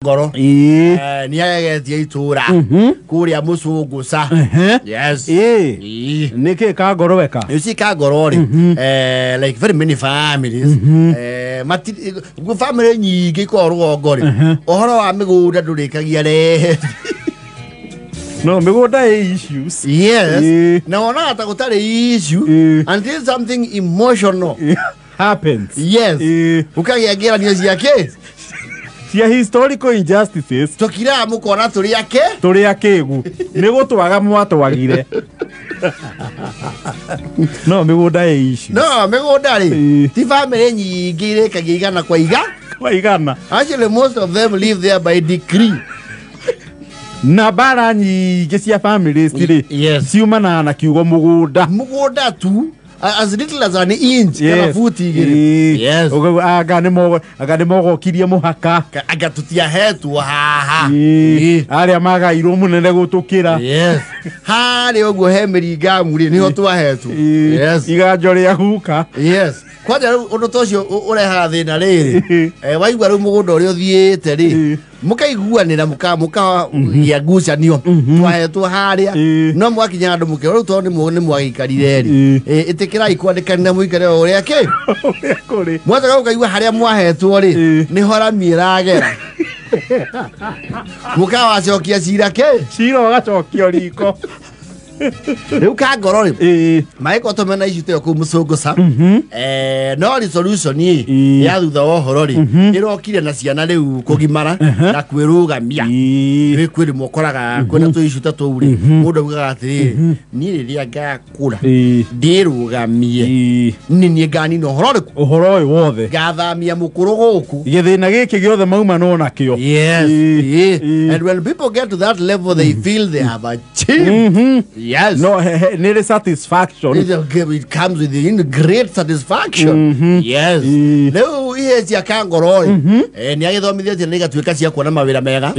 Ngoro. Ĩĩ. Nĩ agegetie itũra kũrĩa mũcũngũca. Yes. Ĩĩ. Ĩĩ. Nĩkĩ Kangoro weka? You see, Kangoro rĩ, like very many families, family nyingĩ ikoragwo rũgongo rĩ, ũhoro wa mĩgũnda ndũrĩkagia rehe. No mĩgũnda ĩ issues. Yes. Ĩĩ. Na wonaga ta gũtarĩ issue Ĩĩ. until something emotional happens. Yes. Ĩĩ. Ũkagĩa ngeranio ciake cia historical injustices. Tũkiraga mũkona tũrĩ ake. Tũrĩ akĩgu nĩ gũtwaga mwatwagire, no mĩgũnda ĩ issues. No mĩgũnda rĩ, Ĩĩ. ti family nyingĩ irĩkagia igana kwa iga. Kwa igana. Actually, most of them live there by decree. Na mbara nyingĩ cia families rĩ, ciumanaga na kiugo mũgũnda. Mũgũnda tu, as little as an inch kana futi 2. Ĩĩ. Yes. Ũkaigua, anga nĩ mogokirie mũhaka. Anga tũtiahetwo haha. Ĩĩ. Ĩĩ. Arĩa magairwo mũnene gũtũkĩra. Yes, harĩa ũguo he mĩringamu rĩ, nĩho twahetwo. Ĩĩ. Yes. Iganjo rĩa guka. Yes, kwanja rĩu ũndũ ta ũcio ũrehaga thĩna rĩrĩ, waigua rĩu mũgũnda ũrĩa ũthiĩte rĩ, mũkaiguanĩra, mũkagĩa ngucanio, twahetwo harĩa, no mwakinya andũ mũkĩrwo rĩu tondũ nĩ mwagĩikarire rĩ, ĩtĩkĩrai kwandĩkanĩra mũikare o ũrĩa kĩ ũrĩa kũrĩ. Mwacoka ũkaigua harĩa mwahetwo rĩ, nĩho rami ĩragera, mũkawacokia cira kĩ. Cira ũgacokio riko. Rĩu Kangoro rĩ, magĩkorwo mena issue ta ĩyo kũu mũcũngũca, no resolution ĩ ya thutha wa ũhoro rĩ, ĩrokire na ciana rĩu kũgimara na kwĩrũgamia. Rĩ kwĩ rĩmwe ũkoraga kwĩna tũ issue ta tũu rĩ, mũndũ augaga atĩrĩrĩ, niĩ rĩrĩa ngakũra ndĩrũgamie, nĩ niĩ nganina ũhoro ũrĩkũ? Ũhoro ũyũ wothe. Ngathamia mũkũrũ gũkũ. Gĩthĩna gĩkĩ gĩothe mauma no nakĩo. Yes. Ĩĩ. And when people get to that level, they feel they have achieved. Yes. No nĩ rĩ satisfaction. It comes with great satisfaction. Yes. Rĩu ihe cia Kangoro rĩ, nĩ agĩthomithĩtie na igatuĩka cia kuona mawĩra mega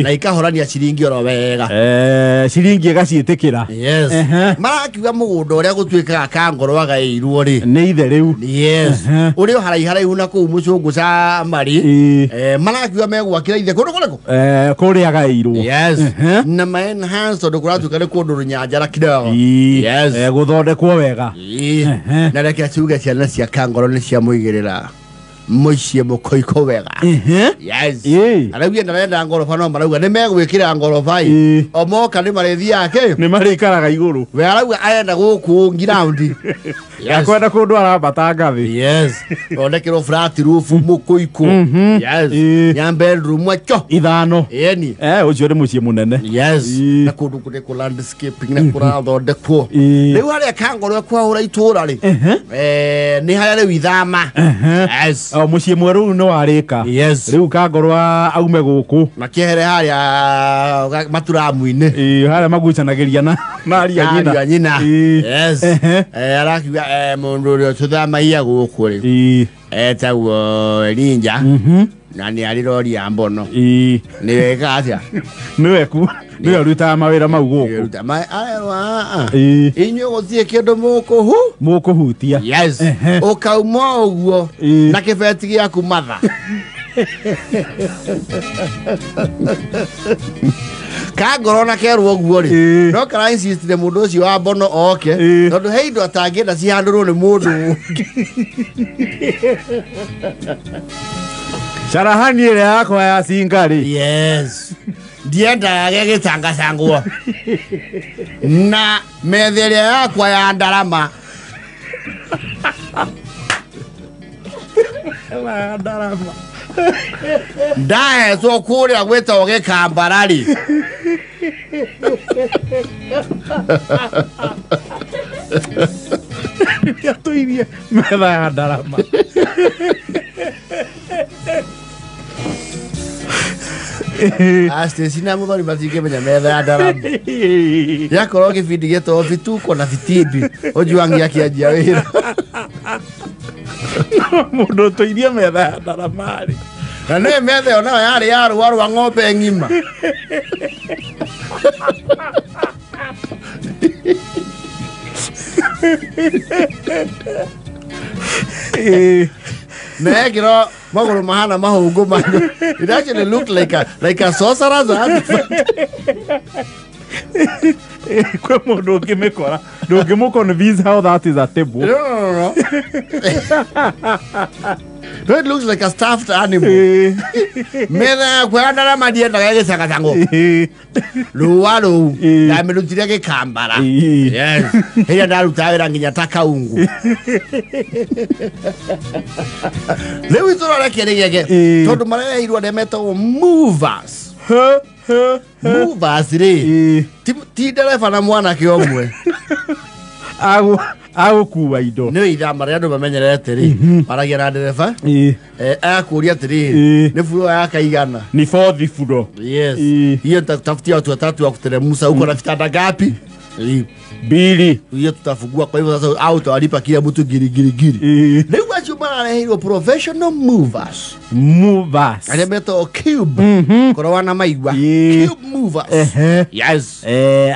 na ikahorania ciringi oro wega. Ciringi ĩgaciĩtĩkĩra. Yes. Marakiuga mũgũnda ũrĩa gũtuĩkaga Kangoro agaĩirwo rĩ, nĩ ithe rĩu. Yes. Ũrĩ o haraiharaihu na kũu mũcũngũca marĩ. Marakiuga megwakĩra ithe kũndũ kũrĩkũ? Kũrĩa agaĩirwo. Yes. Na ma enhance tondũ kũratuĩka nĩ kũndũ rũnyanjara kidogo. Yes. Gũthondekwo wega. Ĩĩ. Na reke tuge ciana cia Kangoro nĩ ciamũigĩrĩra mũciĩ mũkoiko wega. Yes. Arauga ndarenda ngoroba, no marauga nĩ megwĩkĩra ngoroba ĩ. O moka nĩ marĩthiaga kĩ. Nĩ marĩikaraga igũrũ. We arauga arenda gũkũ ngiraundi. Yes. Akwenda kũndũ arambata ngathĩ. Yes, thondekerwo flat roof mũkũikũ. Yes. Nya bedroom acho 5. Ĩni. Ũcio nĩ mũciĩ mũnene. Yes. Na kũndũ kũrĩ kũ landscaping na kũrathondekwo. Rĩu harĩa Kangoro kwahũra itũra rĩ, nĩ harĩa rĩu ithama. Yes. O mũciĩ mwerũ rĩu nĩ warĩka. Yes. Rĩu Kangoro aume gũkũ. Makĩehere harĩa maturamu-inĩ. Ĩĩ, harĩa magucanagĩria na aria nyina. Ariũ a nyina. Yes. Arakiuga mũndũ ũrĩa tũthamagia gũkũ rĩ, etagwo Elinja na nĩ arĩ rori ya mbono. Nĩ weka atĩa? Nĩwe ku nĩwe ũrutaga mawĩra mau gũkũ. Nĩwe arerwo aa, inyuĩ gũtirĩ kĩndũ mũkũhu mũkũhutia. Yes. Ũkauma ũguo na kĩbeti gĩaku matha Kangoro na kerwo ũguo rĩ, no kara insistire mũndũ ũcio wa mbono oke, tondũ he indo atangĩenda cihandũrwo nĩ mũndũ ũngĩ. Carahani ĩrĩa yakwa ya cinga rĩ. Yes, ndiendaga gĩgĩcangacangwo na metha ĩrĩa yakwa ya ndarama. Ndarama. Ndahetwo kũrĩa gwĩtagwo gĩkambara rĩ. Yatũirie metha ya ndarama. Stacy na Mũthoni matingĩmenya metha ya ndarama yakorwo gĩbindi gĩtagwo bituko na bitimbi Ojwang akĩanjia wĩra. Mũndũ ũtũirie metha ya ndarama rĩ. Na nĩ metha ĩyo nayo yarĩ ya rũa rwa ng'ombe ng'ima. Na ekĩrwo magũrũ mahana mahũngũ manyo. It actually looked like a sorcerer's artifact. Kwĩ mũndũ ũngĩmĩkora ndũngĩmũ convince how that is a table. No, no, no, no. No, it looks like a stuffed animal. Metha yakwa ndarama ndiendaga gĩcangacango. Rũa rũu ndamĩrutire gĩkambara. Yes. Hĩrĩa ndarutaga wĩra nginya ta kaungu. Rĩu itũra reke rĩgege tondũ mareheirwo arĩa metagwo movers. Movers rĩ ti ndereba na mwanake ũmwe. Agũkua indo. Nĩ ithama rĩa andũ mamenyerete rĩ maragia na ndereba akũria atĩrĩrĩ nĩ buro ya kaigana. Ni fourth floor. Yes. Hiyo nitakutafutia watu watatu wa kuteremsha huko na vitanda ngapi? Mbili. Hiyo tutafungua kwa hivyo sasa au tutawalipa kila mtu giri giri giri. Rĩu acio marareheirwo professional movers. Movers. Arĩa metagwo cube. Korwo wana maigua. Cube movers. Yes.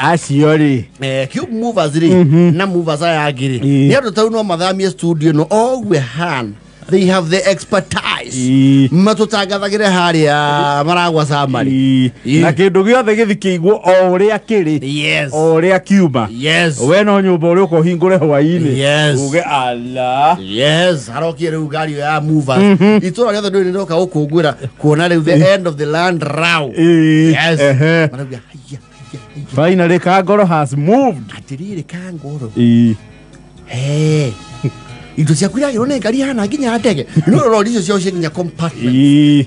Acio rĩ. Cube movers rĩ na movers aya angĩ rĩ. Nĩ andũ tau no mathamie studio no oguo hana. They have the expertise. Matũtangathagĩre harĩa maragwa summary. Na kĩndũ gĩothe gĩthikĩigwo o ũrĩa kĩrĩ. Yes. O ũrĩa kiuma. Yes. We no nyũmba ũrĩa ũka ũhingũre hwaĩ-inĩ. Yes. Uge ala. Yes. Harokie rĩu ngari ĩyo ya movers. Itũra rĩothe ndũrĩ rĩroka gũkũngũĩra kuona rĩu the end of the land row. Yes. Marauga haiya haiya. Finally Kangoro has moved. Atĩrĩrĩ Kangoro. Hey. Indo ciaku iragĩrwo nĩ ngari hana nginya ndege. No rori icio ciao cia nginya compartment.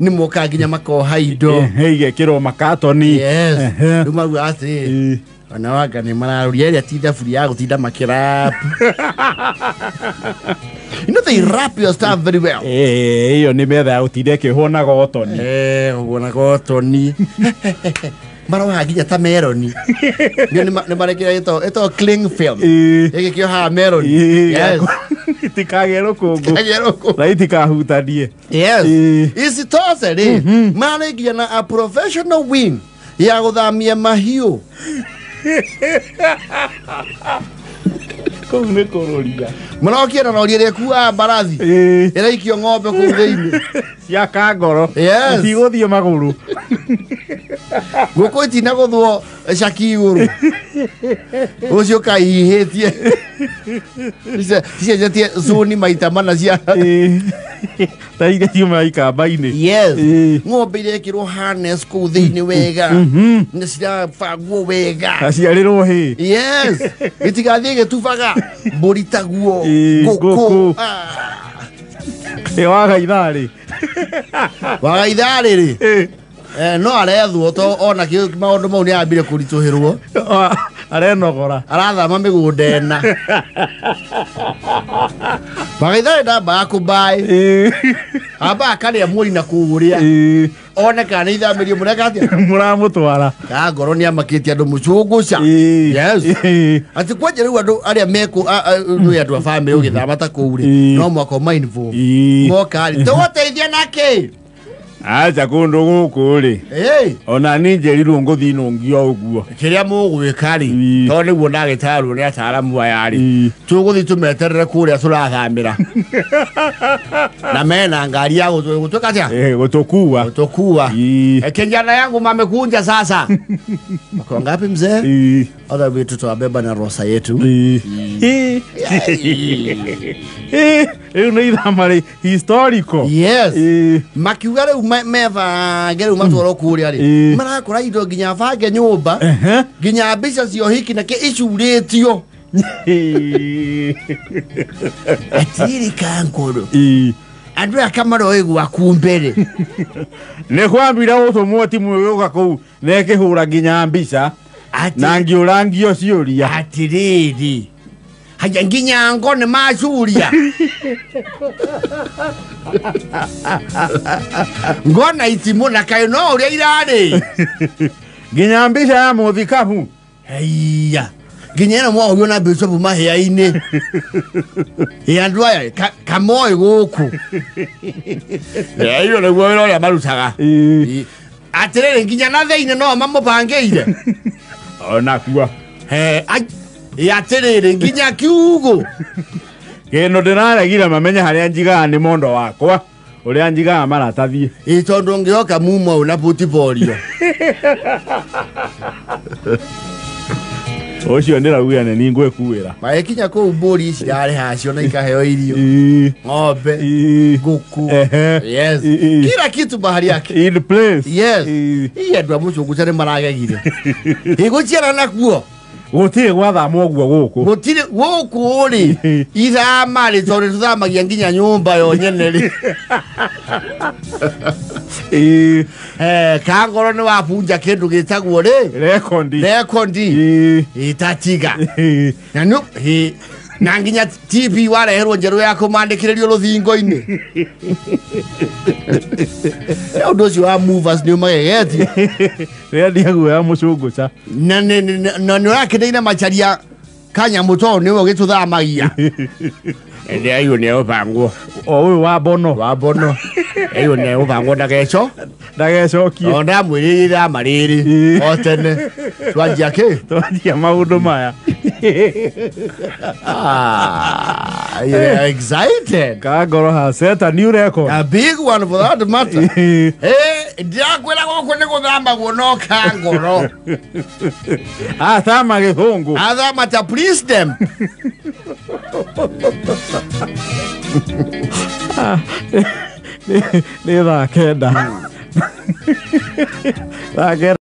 Nĩ moka nginya makoha indo. Igekĩrwo makatoni. Yes. Rĩu mauga atĩrĩ ona wanga nĩ mararuria ĩrĩa ti thaburia ya gũtinda makĩrap. You know they wrap your stuff very well. Ĩyo nĩ metha ya gũtinda ĩkĩohwo na gotoni. Ũguo na gotoni. Maroha nginya ta meroni. Nĩ marekĩra ĩtagwo cling film. Ĩgĩkĩohaga meroni. Yes. Itikagĩe rũkũngũ. Na itikahutanie. Yes. Isitoshe rĩ marĩ nginya na a professional wing ya gũthamia mahiũ. Kũu nĩ kũrũria. Marokia na rori ĩrĩa ĩkuaga mbarathi. Ĩraikio ng'ombe kũu thĩinĩ. Cia Kangoro. Yes. Itigũthiĩ magũrũ. Ngũkũ itinagũthwo caki igũrũ. Ũcio kaihĩtie. Cicenjetie zoni maita mana cia. Ta iria ciuma ikamba-inĩ. Yes. Ng'ombe irekĩrwo harness kũu thĩinĩ wega. Nĩ cirabangwo wega. Aciarĩrwo hĩ. Yes. Itigathiĩ ĩgĩtubaga. Mbũri taguo. Ngũkũ. Waga itharĩ. Waga itharĩ rĩ. No arethwo to ona maũndũ mau nĩ ambire kũritũhĩrwo. Arenogora. Arathama mĩgũnda ĩna. Wagaitharĩ ndambaga kũmbaĩ. Ambaga akarĩa mweri na kũũrĩa. One kana nĩ ithamĩrio mũreka atĩa? Mũramũtwara. Kangoro nĩ amakĩtie andũ mũcũngũca. Yes. Atĩ kwanja rĩu andũ arĩa mekũ nĩ andũ a bamĩrĩ ũgĩthama ta kũu rĩ no mwaka ũma involve. Moka rĩ tũgũteithia nakĩ? Acha kũndũ gũkũ rĩ. Ona niĩ njĩrirwo ngũthiĩ nũngio ũguo. Kĩrĩa mũgwĩka rĩ tondũ nĩguo ndagĩtarwo nĩ ataaramu aya rĩ tũgũthiĩ tũmeterere kũrĩa tũrathamĩra. Na mena ngari ya gũtwĩka atĩa? Gũtũkua. Gũtũkua. Kijana yangu mamekunja sasa. Wako ngapi mzee? Other wetu tutawabeba na rosa yetu. Rĩu nĩ ithama rĩ historical. Yes. Makiuga rĩu mebange rĩu matwarwo kũrĩa rĩ marakora indo nginya bange nyũmba nginya mbica cia ũhiki na kĩ icurĩtio. Atĩrĩ Kangoro. Andũ aya kamaroĩ gwaku mbere. Nĩ kwambira gũtũmwo timu ĩgũka kũu na ĩkĩhũra nginya mbica na ngĩũrangio ciũria. Atĩrĩrĩ. Haya nginya ngo nĩ macuria. Ngona itimũ na kaĩ no ũrĩa irarĩ. Nginya mbica ya mũthikabu. Haiya. Nginya ĩno mwahũrio na bishop mahĩa-inĩ. Ĩ andũ aya kamoĩ gũkũ. Ĩyo nĩguo wĩra ũrĩa marutaga. Atĩrĩrĩ nginya na thĩinĩ no mamũbangĩire. Ona kuo. Atĩrĩrĩ nginya kiugo. Kĩndũ ndĩraregire mamenye harĩa njigaga nĩ mondo wakwa ũrĩa njigaga maratathi. Ĩ tondũ ũngĩoka mumo na portfolio. Ũcio ndĩrauga nĩ niĩ ngwĩkuĩra. Magĩkinya kũu mbũri cirarĩ hacio na ikaheo irio. Ng'ombe, ngũkũ. Yes. Kila kitu mahali yake. In place. Yes. Ii andũ a mũcũngũca nĩ maragegire. Ĩgũciara nakuo. Gũtirĩ gwathama ũguo gũkũ. Gũtirĩ gũkũ rĩ ithama rĩ tondũ tũthamagia nginya nyũmba yo nyene rĩ. Kangoro nĩ wabunja kĩndũ gĩtagwo rĩ Rekondi. Rekondi. Ĩtatiga. Na nĩ na nginya TV wareherwo njerũ ya kũmandĩkĩrĩrio rũthingo-inĩ. Ũndũ ũcio wa movers nĩ ũmagegetie. Rĩrĩa ndiaguoya mũcũngũca. Na nĩ ũrakeneire macharia kanyamũ tondũ nĩwe ũgĩtũthamagia. Ende ayo nĩ ũbangwo. O ũyũ wa Bono. Wa Bono. Ayo nĩ ũbangwo ndageco. Ndagecokie. O ndamwĩrĩire ithama rĩrĩ. O tene. Twanjia kĩ? Twanjia maũndũ maya. You're excited. Kangoro has set a new record. A big one for that matter. Ndiakwĩra gũkũ nĩ gũthamagwo no Kangoro. Athama gĩthũngũ. Athama ta please them. Nĩ thaa kenda. Thaa kenda.